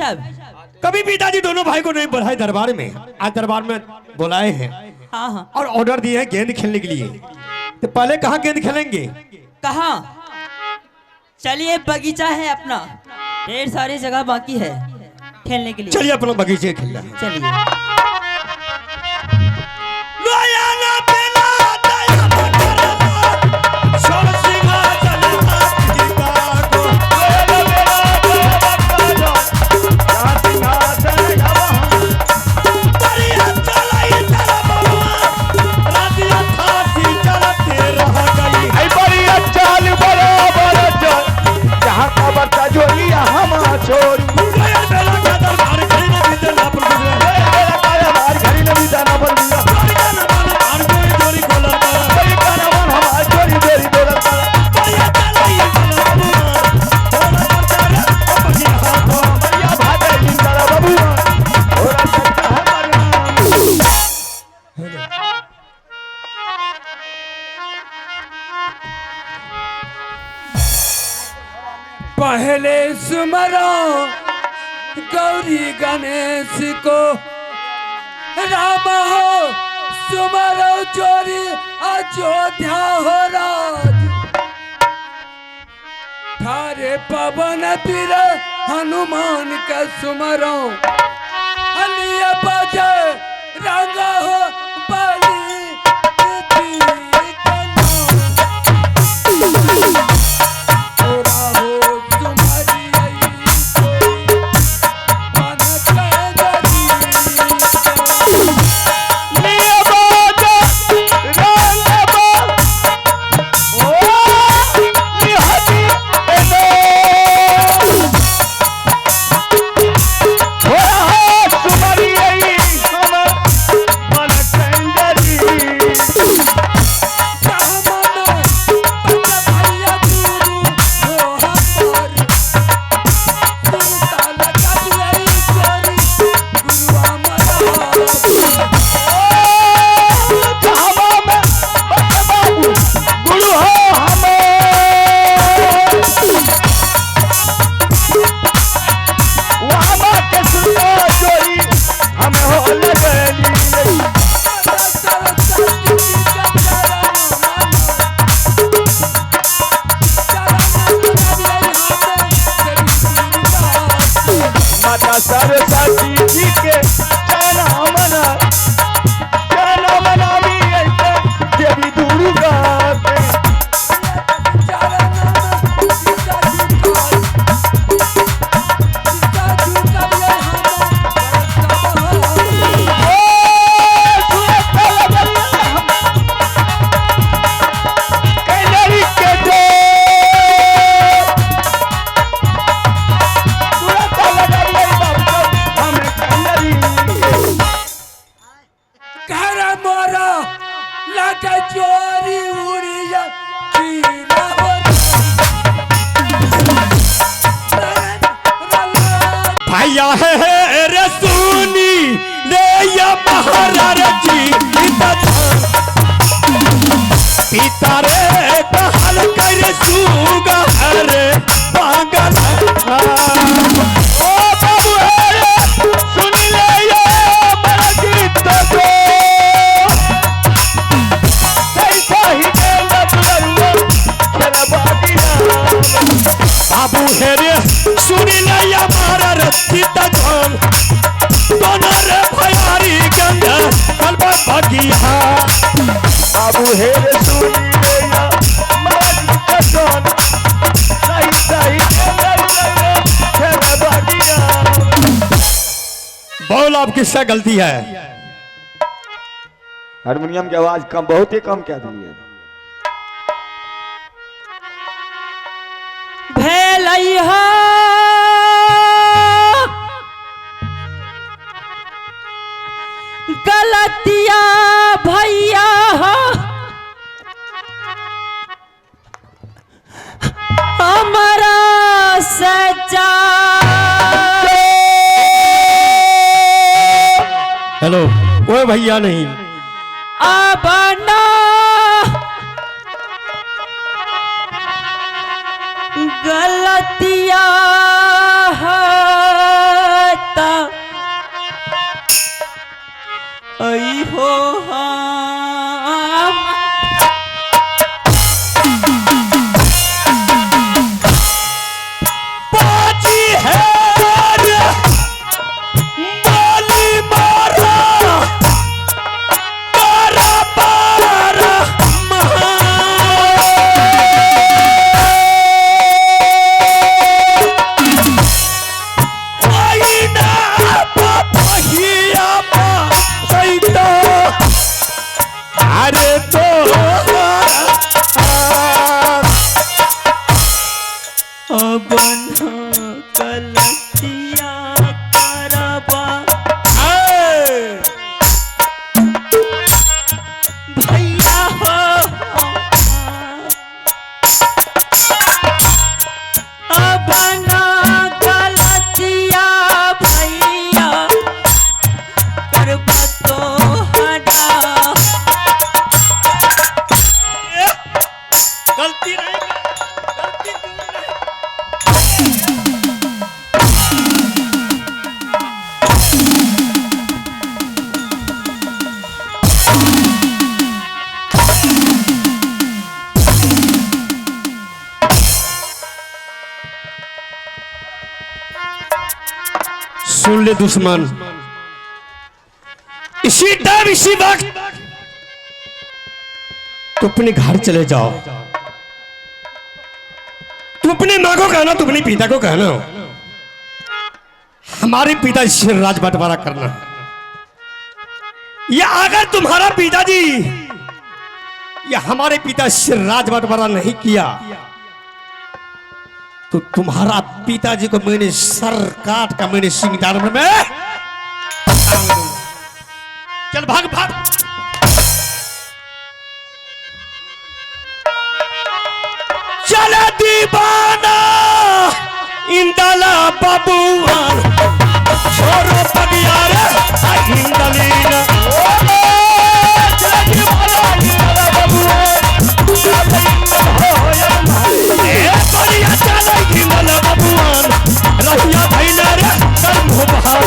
साहब। कभी पिताजी दोनों भाई को नहीं बुलाए दरबार में, आज दरबार में बुलाए हैं। हाँ हाँ। और ऑर्डर दिए हैं गेंद खेलने के लिए। तो पहले कहाँ गेंद खेलेंगे? कहाँ? चलिए बगीचा है अपना, ढेर सारी जगह बाकी है खेलने के लिए। चलिए अपना बगीचे खेलना है। चलिए। पहले सुमरो गौरी गणेश को, राम हो सुमरो चोरी अयोध्या हो राज। थारे पवन पीर हनुमान के सुमरो, हलिया बजे रंग हो बलि। सरस्वती जी के चरण मना देवी दुर्गा के। भैया है रे सुनी ले या महाराज जी पिता रे कहल कर सुगा रे पागल। ओ बाबू रे सुन ले ये बड़ा गीत को, कैसा ही बाबू हे रे सुन ले या महाराज सीता धन दोनों रे भयारी गंगा कलबा बगिया। बाबू हे रे सुन ले या महाराज धन सही सही बगिया। बोल आप किससे गलती है? हारमोनियम की आवाज कम, बहुत ही कम क्या दिए। गलतिया भैया हमारा सच्चा। हेलो कोई भैया नहीं अब ना गलतिया है। हो हम। बाजी है रे, बाली मारा तारा पारा महा। आईना पपहिया पा सैता, अरे तो अबन गलतिया करबा भैया हो अबन गलतिया भैया करबा तो हरा। गलती नहीं, गलती दूर नहीं। सुन ले दुश्मन, इसी टाइम इसी वक्त तू अपने घर चले जाओ। तू अपने माँ को कहना, तू अपने पिता को कहना, हमारे पिता से राज बंटवारा करना है। या अगर तुम्हारा पिताजी या हमारे पिता से राज बंटवारा नहीं किया तो तुम्हारा पिताजी को मैंने सर काट का मैंने सिंहदार में टांग दूंगा। चल भाग भाग। चल दीवाना इंदला बबुआन, छोरो पगियार इंदलीना। ए बढ़िया चलै इंदला बबुआन, रहिया भैला रे कर्म हो बहार।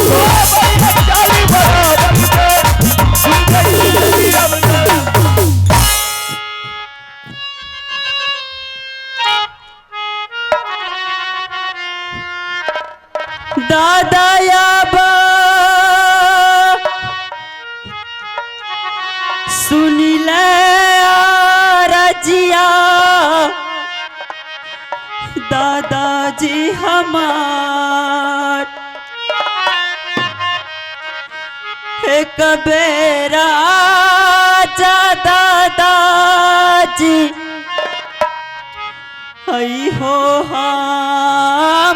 दादा याबा सुनी ले रजिया दादाजी हमार एक बेरा जा दादाजी हई हो हमारा।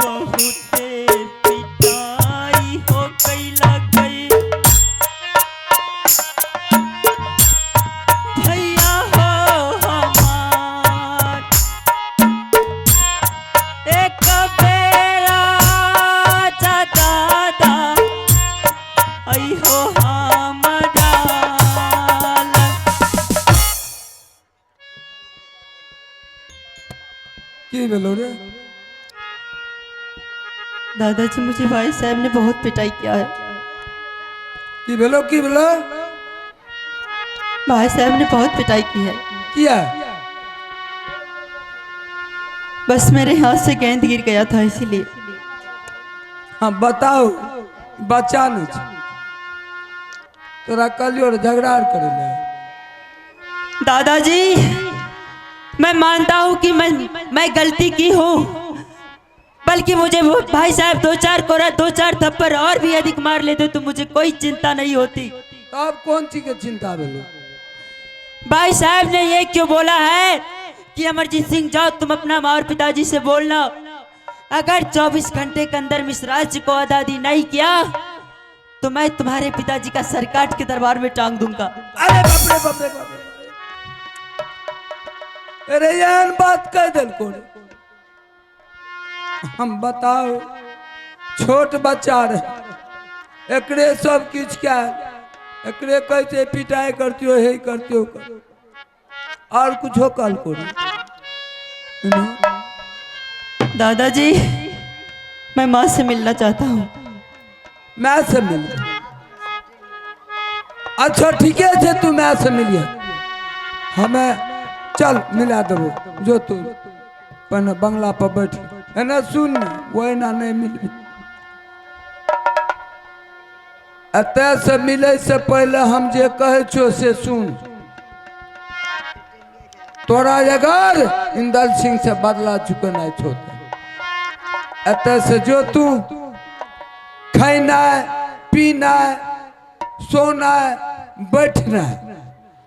बहुते पिटाई हो कैला गई भैया हो हमार। एक बेरा जा दादा आई हो हमारा। की भेलो रे? दादाजी मुझे भाई साहब ने बहुत पिटाई किया है। की भेलो की भेलो? भाई साहब ने बहुत पिटाई की है। किया? बस मेरे हाथ से गेंद गिर गया था इसीलिए। हाँ बताओ, बच्चा नहीं छे। तोरा कहलियो रे झगड़ा आर करे ले। दादाजी मैं मानता हूँ कि मैं गलती की हूँ, बल्कि मुझे वो भाई साहब दो चार कोरा दो चार थप्पड़ और भी अधिक मार लेते तो मुझे कोई चिंता नहीं होती। तब कौन चीज के चिंता भेलो? भाई साहब ने ये क्यों बोला है कि कि अमरजीत सिंह जाओ तुम अपना माँ और पिताजी से बोलना, अगर 24 घंटे के अंदर मिश्राज को आजादी नहीं किया तो मैं तुम्हारे पिताजी का सर काट के दरबार में टांग दूंगा। अरे बाप रे बाप रे बाप रे, अरे एहन बात कह देलको। हम बताओ छोट बच्चा रहे, एकरे सब किछ क्या, एकरे कैसे पिटाई करती हो, हे करती हो, और कुछ हो कल को। दादाजी मैं माँ से मिलना चाहता हूँ। मैं से मिल? अच्छा ठीक है, तू मैं से मिलिए, हमें चल मिला देबो, जो तू पहले बंगला पर बैठ है ना, सुन वो ना नहीं मिल। एतय से मिले से पहले हम जे कहै छियो से सुन। तोरा अगर इंदल सिंह से बदला चुकना छो एतय से जो तू खैनाइ पीनाइ सोनाइ बैठनाइ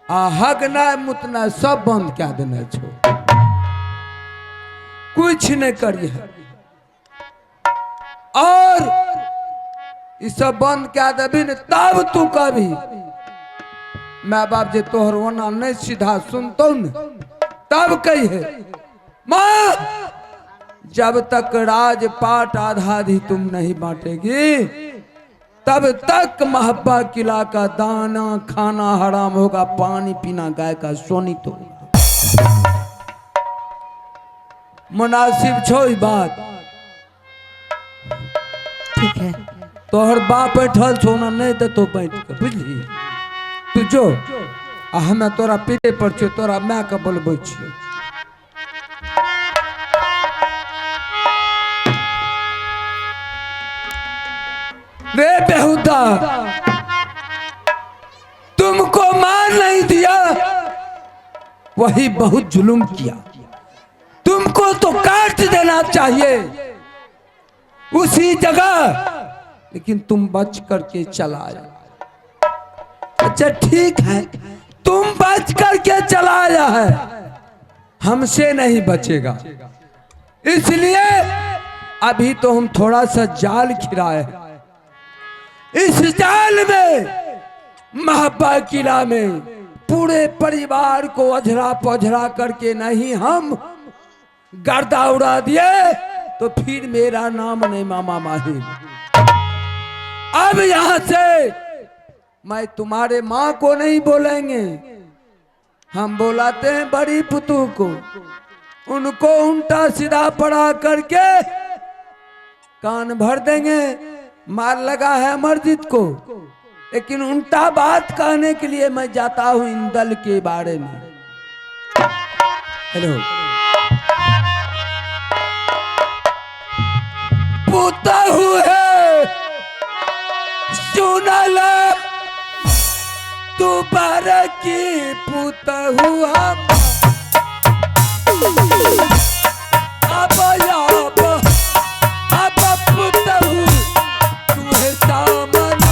आ हगनाइ मुतनाइ सब बंद कए देने छो, कुछ नहीं करिए। और ई सब बंद कए देबी ने तब तू कभी my बाप जे तोहर ओना नहीं सीधा सुनतौ ने तब कहे माँ जब तक राज पाट आधा आधी तुम नहीं बांटेगी तब तक महब्बा किला का दाना खाना हराम होगा, पानी पीना गाय का सोनी तो मुनासिब छो ई बात। ठीक है, तोहर बाप बैठल छो ना नहीं देतो बैठ के, बुझली तू जो आ हमें तोरा पीटे पर छो, तोरा my के बोलबै छियो। रे बेहुदा, तुमको मार नहीं दिया वही बहुत जुल्म किया, तुमको तो काट देना चाहिए उसी जगह, लेकिन तुम बच करके चला आया। अच्छा ठीक है, तुम बच करके चला आया है, हमसे नहीं बचेगा, इसलिए अभी तो हम थोड़ा सा जाल खिलाए हैं। इस जाल में महब्बा किला में पूरे परिवार को अझरा पझरा करके नहीं हम गर्दा उड़ा दिए तो फिर मेरा नाम नहीं मामा माही। अब यहां से मैं तुम्हारे माँ को नहीं बोलेंगे, हम बोलाते हैं बड़ी पुतू को, उनको उल्टा सीधा पढ़ा करके कान भर देंगे। मार लगा है अमरजीत को, लेकिन उल्टा बात कहने के लिए मैं जाता हूं इंदल के बारे में। हेलो पुता हुए सुनल तू बार की पुता हुआ अब अब अब पुता हूँ तुहे सामना।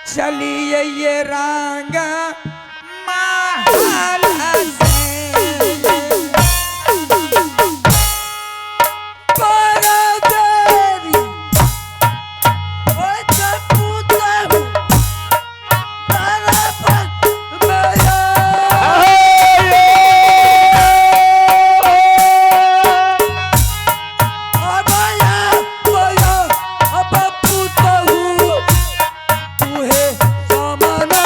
चलिए ये रंग महल से परदेरी ओ चपुतहु तरफ मेरा अबया बया अब पुतहु तुहे सामना।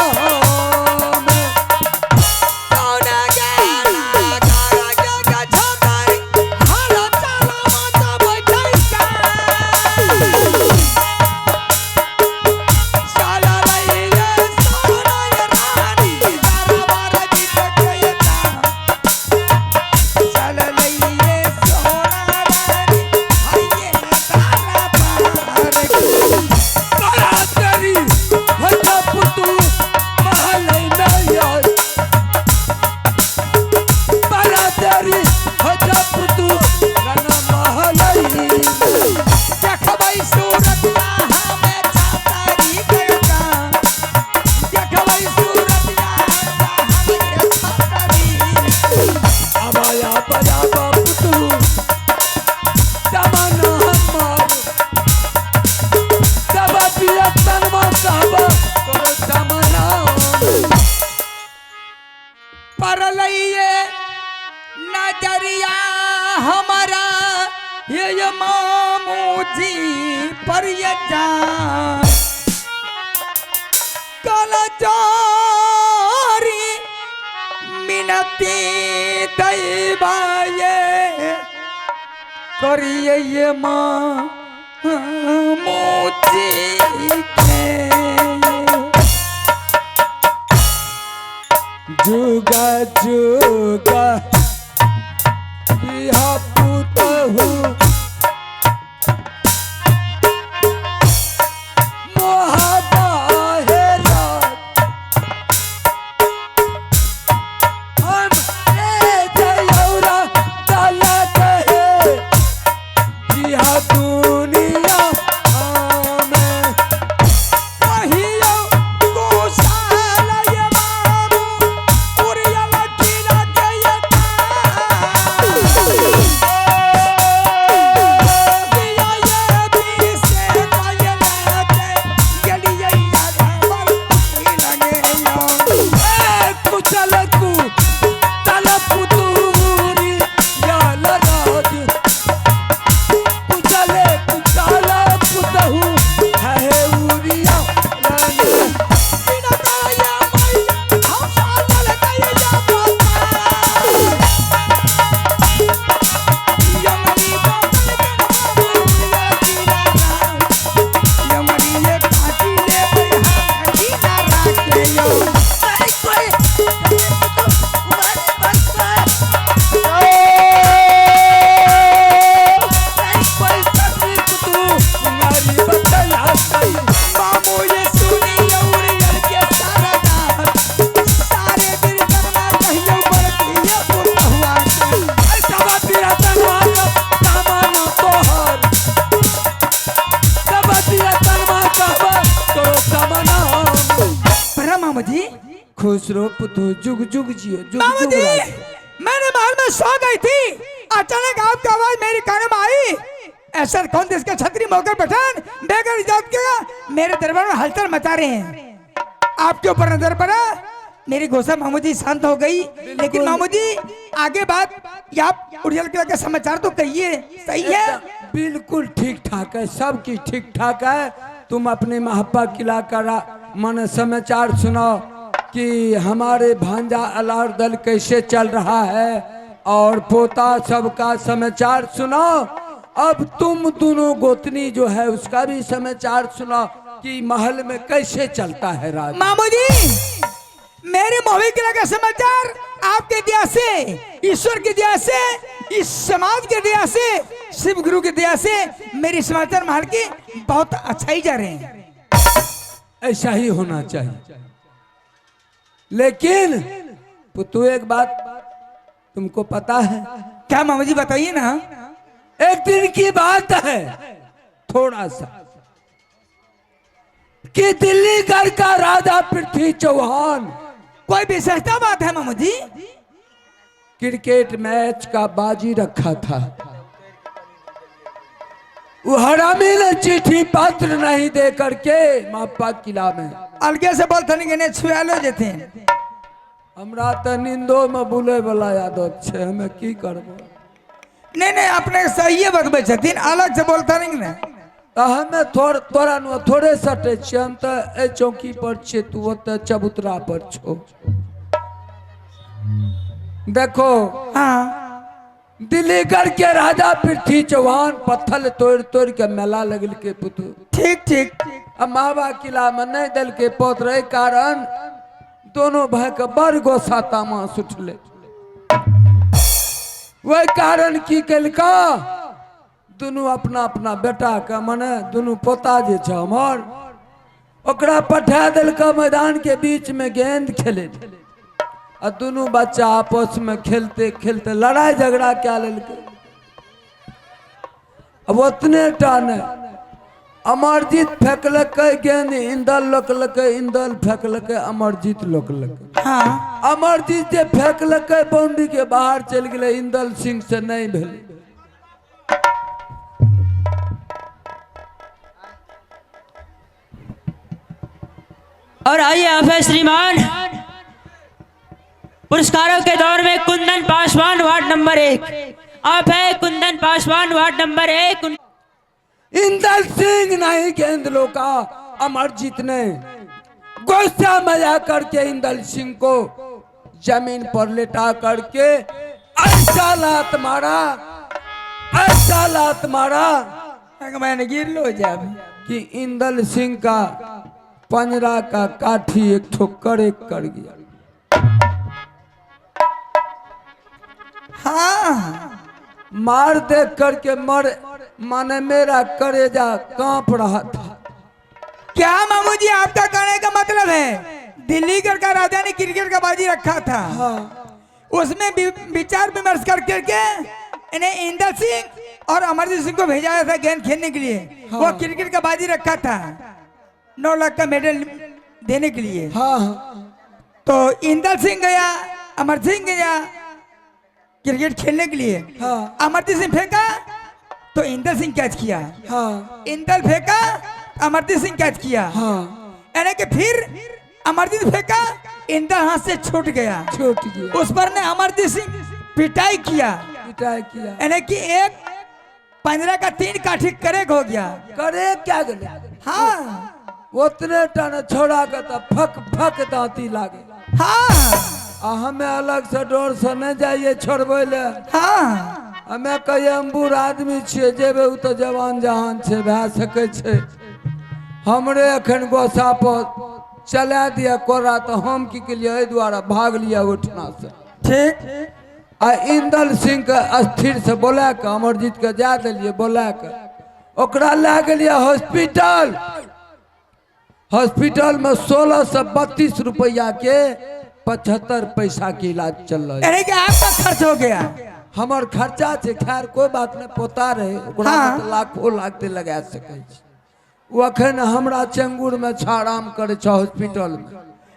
चलिए नजरिया हमारा ये मामू जी पर ये जा कल जारी मिनती दैबाये करिए ये मामू जी के। जुगा जुगा इहा पुतहु मोहबा हेरा हम रे जयौरा डाला कहे जिहा दुनिया में कहियो गोशाला ये मामू उरिया लकीला के ये दिया ये भी से काये लाते गलिया याद हमर लगे यो कुचल कु तलप दूरी याल राज कुचले कुचल पुतहु है उरिया रंग बिना ताया माई हम साल लगे या पापा यमरी बोतल के मामू उरिया लकीला यमरी ये काटी ले भाई हकीना राखे यो नहीं कोई तुम्हारे बस नहीं कोई तू तुम्हारी बतला सही मामू ये सुनी और के सारा दात सारे दिन करना कहियो बड़किया पुतहुआ के सब तिरतनवा का सामान तोहर सब तिरतनवा का तो सामान प्रणाम मामू जी। खुश रहो पुतहु, जुग जुग जियो जुग मामू जुग जी राज। मैंने महल में सो गई थी, अचानक आपकी आवाज मेरे कानों में आई। ऐसा कौन देश का छत्री मौके पठान बेगर इजाजत के मेरे दरबार में हलचल मचा रहे हैं। आपके ऊपर नजर पड़ा, मेरी गुस्सा मामू जी शांत हो गई। लेकिन मामू जी आगे बात या आप उड़ियल किला का समाचार तो कहिए, सही है? बिल्कुल ठीक ठाक है, सब की ठीक ठाक है। तुम अपने महापा किला का मन समाचार सुनाओ कि हमारे भांजा अलार दल कैसे चल रहा है और पोता सबका समाचार सुनाओ। अब तुम दोनों गोतनी जो है उसका भी समाचार सुनाओ कि महल में कैसे चलता है राज। मामू जी मेरे मोहबी किला का समाचार आपके दया से, ईश्वर की दया से, इस समाज के दया से, शिव गुरु की दया से मेरे समाचार महल के बहुत अच्छा ही जा रहे हैं। ऐसा ही होना चाहिए। लेकिन पुतु एक बात तुमको पता है? क्या मामू जी बताइए ना। एक दिन की बात है, थोड़ा सा, कि दिल्ली गढ़ का राजा पृथ्वी चौहान, कोई विशेषता बात है मामू जी? क्रिकेट मैच का बाजी रखा था। वो हरामी ने चिट्ठी पत्र नहीं दे करके मापा किला में अलगे से बोल थनी के छुआ जेते। हमरा तो नींदो में बुले वाला आदत छे, हमें की करबो? नहीं नहीं अपने सही बतबै छथिन, अलग से बोलता नहीं ने। तो हमें थोड़ तोरा नु थोड़े सटे छियै, हम तो ए चौकी पर छियै, तू ओतऽ चबूतरा पर छो। देखो हाँ दिल्लीगढ़ के राजा पृथ्वी चौहान पत्थर तोड़ तोड़ के मेला लगल के पुतु। ठीक ठीक। आ मावा किला में नहीं दल के पौत्र एहि कारण दोनों भाई के बड़ गोसा तामास उठले। वही कारण की केलका दुनू अपना अपना बेटा के मने दुनू पोता जे छै हमर ओकरा पठा देलका मैदान के बीच में गेंद खेले आ दुनू बच्चा आपस में खेलते खेलते लड़ाई झगड़ा क्या लेलकै। अब ओतने टा नहि, अमरजीत फेंकलकै गेंद, इंदल लोकलकै, इंदल फेंकलकै, अमरजीत लोकलकै। हाँ अमरजीत जे फेंकलकै बाउंड्री के बाहर चलि गेलै, इंदल सिंह से नहीं भेलै। और आइए आप है श्रीमान पुरस्कारों के दौर में कुंदन पासवान वार्ड नंबर 1। आप है कुंदन पासवान वार्ड नंबर 1। इंदल सिंह नहीं गेंद लोका। अमरजीत ने गुस्सा में आकर के इंदल सिंह को जमीन पर लेटा करके ऐसा लात मारा, ऐसा लात मारा मैंने गिर लो जाब कि इंदल सिंह का पंजरा का काठी एक ठोकर एक कर गया। हाँ मार देख करके मर माने मेरा करेजा कांप रहा था। क्या मामू जी आपका कहने का मतलब है दिल्ली का राजा ने क्रिकेट का बाजी रखा था। हाँ। उसमें विचार विमर्श कर करके इन्हें इंदल सिंह और अमरजीत सिंह को भेजा था गेंद खेलने के लिए। हाँ। वो क्रिकेट का बाजी रखा था 9 लाख का मेडल देने के लिए। हाँ। तो इंदल सिंह गया, अमर सिंह गया क्रिकेट खेलने के लिए। हाँ। अमरजीत सिंह फेंका तो इंदल सिंह कैच किया। हाँ। इंदल फेंका, अमरजीत सिंह कैच किया। हाँ। यानी कि फिर अमरजीत फेंका, इंदल हाथ से छूट गया। छूट गया। उस पर ने अमरजीत सिंह पिटाई किया। पिटाई किया। यानी कि एक पंजरा का 3 काठी करेक हो गया। करे क्या गले? हाँ। उतने टन छोड़ा के तो फक फक दांती लागे। हाँ। आ हमें अलग से डर से नहीं जाइए छोड़बै ले। हाँ। हमें कहिए हम बूढ़ आदमी छियै, जेबै उ तो जवान जहान छै, भए सकै छै। हमरे अखन गोसा पर चला दिया कोरा तो हम की के लिए एहि दुआरे भाग लिया ओहिठिना से। ठीक। आ इंदल सिंह के स्थिर से बोला के अमरजीत के जा दिलियै बोला के ओकरा लए गेलियै हॉस्पिटल। हॉस्पिटल में 1632 रुपया के 75 पैसा के इलाज चल रहा है। यानी कि आपका खर्च हो गया। हमर खर्चा छै, खैर कोई बात नहीं, पोता रहे ओकरा। हाँ। तऽ लाखो लाख ते लगा सकै छी। ओ अखन हमरा चंगूर में छै, आराम करै छै हॉस्पिटल में।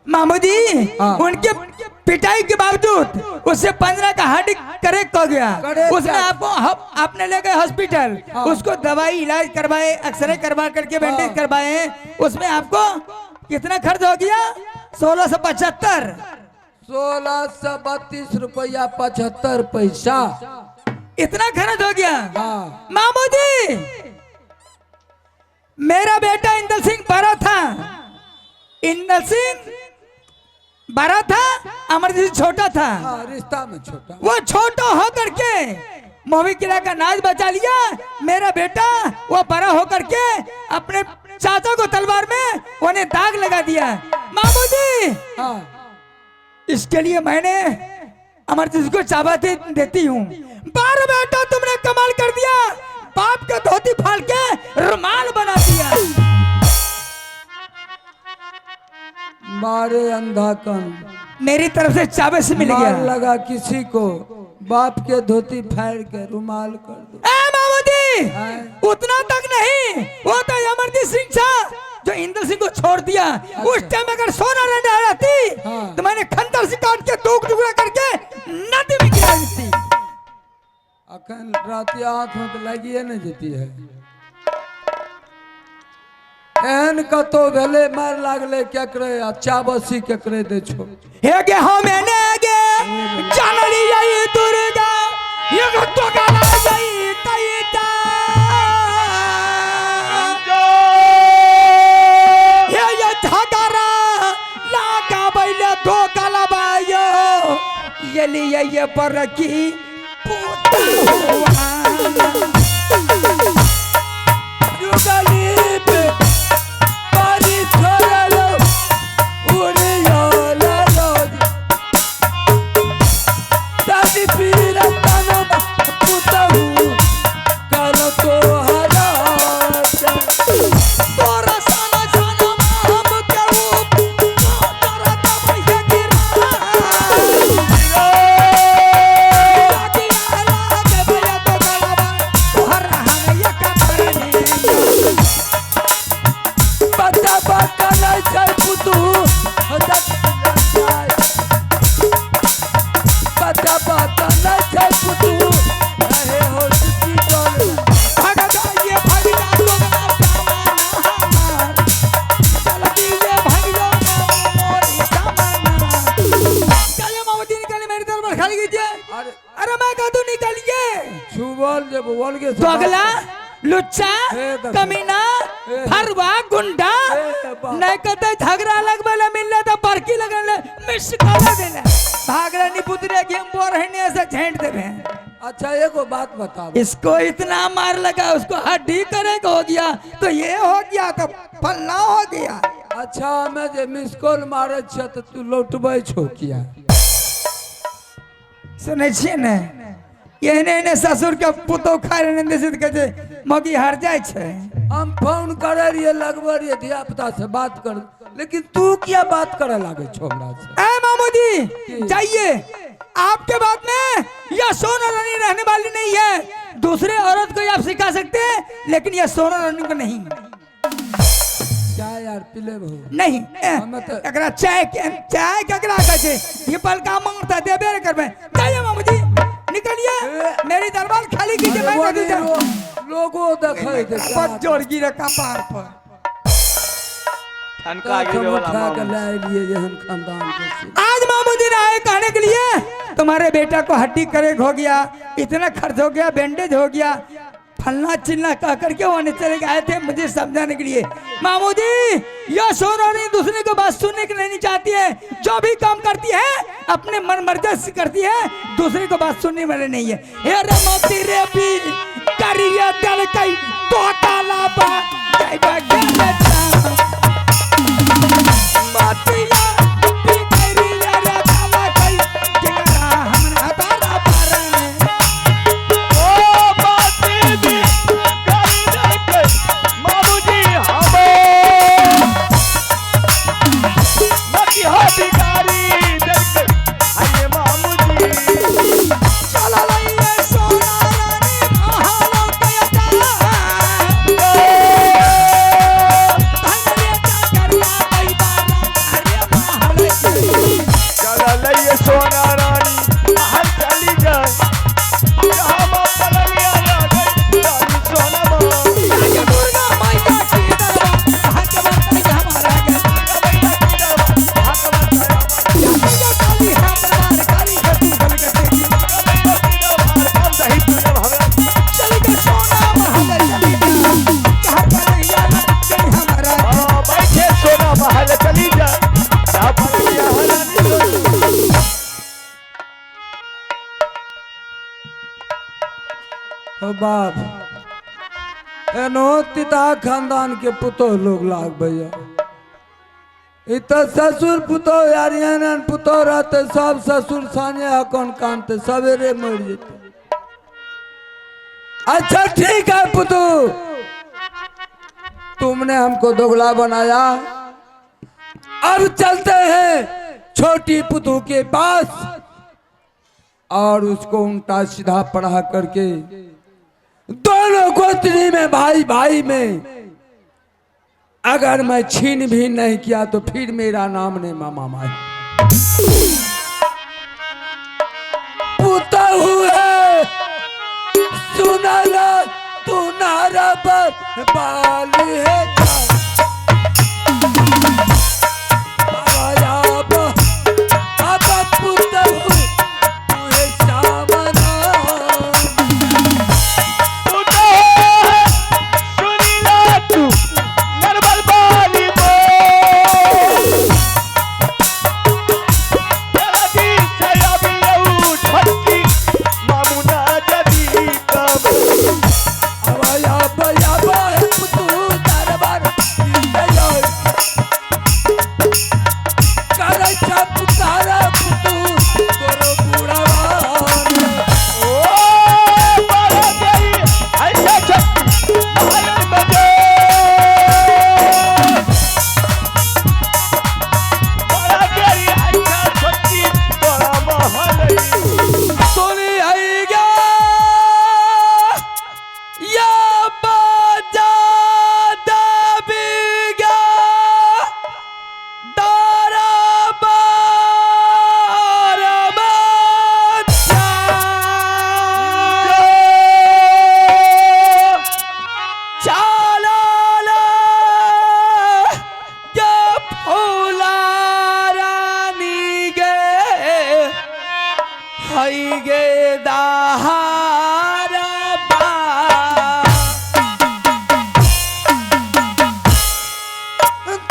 मामू जी हाँ। उनके पिटाई के बावजूद उससे 15 का हड्डी करेक्ट हो गया। करेक्ट उसमें क्या? आपको आपने ले गए हॉस्पिटल। हाँ। उसको दवाई इलाज करवाए, एक्सरे करवा करके बैंडेज हाँ। करवाए। उसमें आपको कितना खर्च हो गया? 1675। 1632 रुपया 75 पैसा इतना खर्च हो गया। हाँ। मामू जी मेरा बेटा इंदल सिंह बड़ा था, इंदल सिंह बड़ा था, अमरजीत छोटा था। हाँ, रिश्ता में छोटा। वो छोटा होकर के मोहवी किला का नाज बचा लिया। मेरा बेटा वो बड़ा होकर के अपने चाचा को तलवार में उन्हें दाग लगा दिया। मामू जी हाँ। इसके लिए मैंने अमरजीत को चाबाती देती हूँ। बार बेटा तुमने कमाल कर दिया, बाप का धोती फाड़ के रुमाल बना दिया। मारे अंधा कन। मेरी तरफ से चाबे से मिल मार गया। लगा किसी को, बाप के धोती फाड़ के रुमाल कर दो। ए मामू जी हाँ। उतना तक नहीं, वो तो अमरजीत सिंह था जो इंद्र सिंह को छोड़ दिया। उस टाइम अगर सोना रहने रहती हाँ। तो मैंने खंडर से काट के दो टुकड़ा करके नदी में गिरा देती। अखन राति हाथ में तो लागिए नहीं देती है। एहन कतो भेलै मार लागलै केकरे आ चाबसी केकरे दै छौ। हे गे हम गे जानली आई दुर्गा ये तो गाला जाई तईता। हे ये झगड़ा लागा बैले धोखा लबायो ये लिए ये पर की पुतवा। जुगली पे पानी छोड़लो उड़ियो लो दादी पीर तनम पुतहु कल तो हरा तोरा साना साना हम केहू तोरा तब गिरा लागे लागे भैया तो गलबा तोहर हम एक कीजिए। अरे मैं कह तू निकलिए। छुबल जब बोल के दोगला लुच्चा कमीना फरवा गुंडा नहीं कहते झगड़ा लगबे ला मिलले तो बरकी लगले मिस कॉल देले भागला नी पुतरे गेम बोर हने से झेंट देबे। अच्छा एगो बात बता, इसको इतना मार लगा उसको हड्डी करे हो गया तो ये हो गया तो फलना हो गया। अच्छा हमें जे मिस कॉल मारे छ तो तू लौटबै छो किया? सुनै छियै ने एहने एहने ससुर के पुतोह खाय रहे से कहै छै मगी हर जाइ छै। हम फोन करे रहिए लगबै रहिए धिया पुता से बात कर, लेकिन तू क्या बात करे लागे छो हमरा से? ए मामूजी जाइए, आपके बात में यह सोना रानी रहने वाली नहीं है। दूसरे औरत को आप सिखा सकते हैं लेकिन यह सोना रानी को नहीं। चाय यार पीले बहु नहीं एकरा चाय चाय केकरा कहै छै? ये पलका मांगता देबे ने करबै। जाइए मामूजी निकलिए, मेरी दरबार खाली कीजिए। मैं कह दूं लोगो देखै छै पच्चोर गिरे कपार पर ठनका गिरे वाला उठा के लाए लिए एहन खानदान के। आज मामूजी ने आए कहने के लिए तुम्हारे बेटा को हड्डी करेक हो गया, इतना खर्च हो गया, बैंडेज हो गया, फलना चिल्ला कह करके वहां चले गए थे मुझे समझाने के लिए। मामूजी यह सोना नहीं दूसरे को बात सुनने के नहीं चाहती है, जो भी काम करती है अपने मन मर्जी से करती है, दूसरे को बात सुनने वाले नहीं है। हे रे मोती रे भी करिए दिल कई तो ताला बा जय बा मोतिया भी करिए रे ताला कई केकरा हमरा बारा बारा में। ओ बाती भी करी देखे मामूजी हमें मती हो बिगाड़ी देखे आइए मामूजी। चला लइए सोना रानी महालो कयता चला लइए सोना रानी महल चली जाए, जहाँ माँ पलंगिया लागई रानी सोना माँ। दुर्गा मैया की दरबार हमारा बैठे सोना महल चली जा। बाप एनो तिता खानदान के पुतोह लोग लाग भैया, इ तो ससुर पुतोह यार एहन पुतोह रहते सब ससुर साँझे हकन कानते सवेरे मर जेते। अच्छा ठीक है पुतू, तुमने हमको दोगला बनाया, अब चलते हैं छोटी पुतू के पास और उसको उल्टा सीधा पढ़ा करके दोनों गोतनी में भाई भाई में अगर मैं छीन भी नहीं किया तो फिर मेरा नाम नहीं मामा माई। पुतहु है सुनला तू नारा पर बाल है गे दाहारा बा।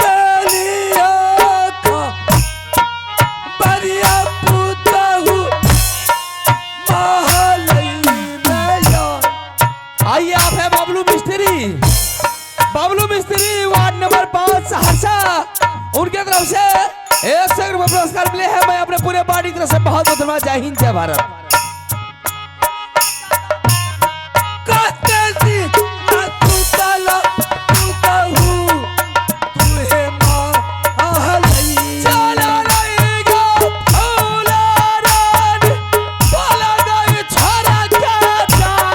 दलिया खा बरिया पुतहु महलई में या। आइए आप है बबलू मिस्त्री, बबलू मिस्त्री वार्ड नंबर 5 सहरसा, उनके तरफ से 100 रुपये पुरस्कार मिले हैं। मैं अपने पूरे पार्टी की तरफ से बहुत बहुत धन्यवाद। जय हिंद, जय भारत। कहते सी ना सुतला पुतहु तुहे महलई। चला लईगा फूला रानी, बोला गई छोरा के जान।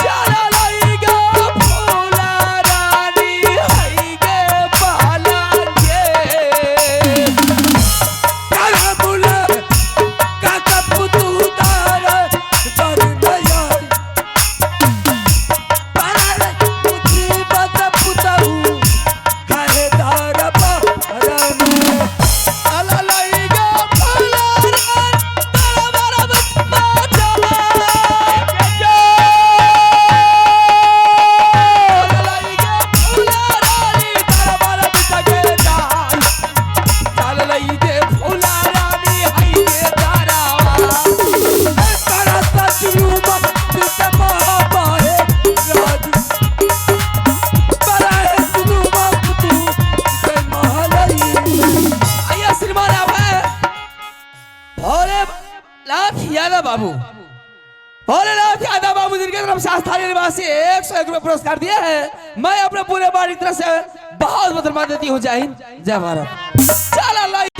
चला लईगा फूला रानी, हई गे पाला के। करबुल काका पुतहु तार बर भया। पर पुत्री बत पुतहु हरे दार पर में। अला लईगा फूला रानी, तारा बारा बचपा चला। अला लईगा फूला रानी, तारा बारा बिता के जान। चला लईगे फूला रानी, हई गे तारावा। करत जुलूम बित महाबाहे राज। बरहे जुलूम पुतहु ते महलई। आइए श्रीमान आप है भोले नाथ यादव बाबू, भोलेनाथ यादव बाबू जिनके तरफ से स्थानीय निवासी 101 रुपये पुरस्कार दिए हैं। मैं अपने पूरे बार की तरफ से बहुत बहुत धन्यवाद देती हूँ। जय हिंद, जय भारत। चला।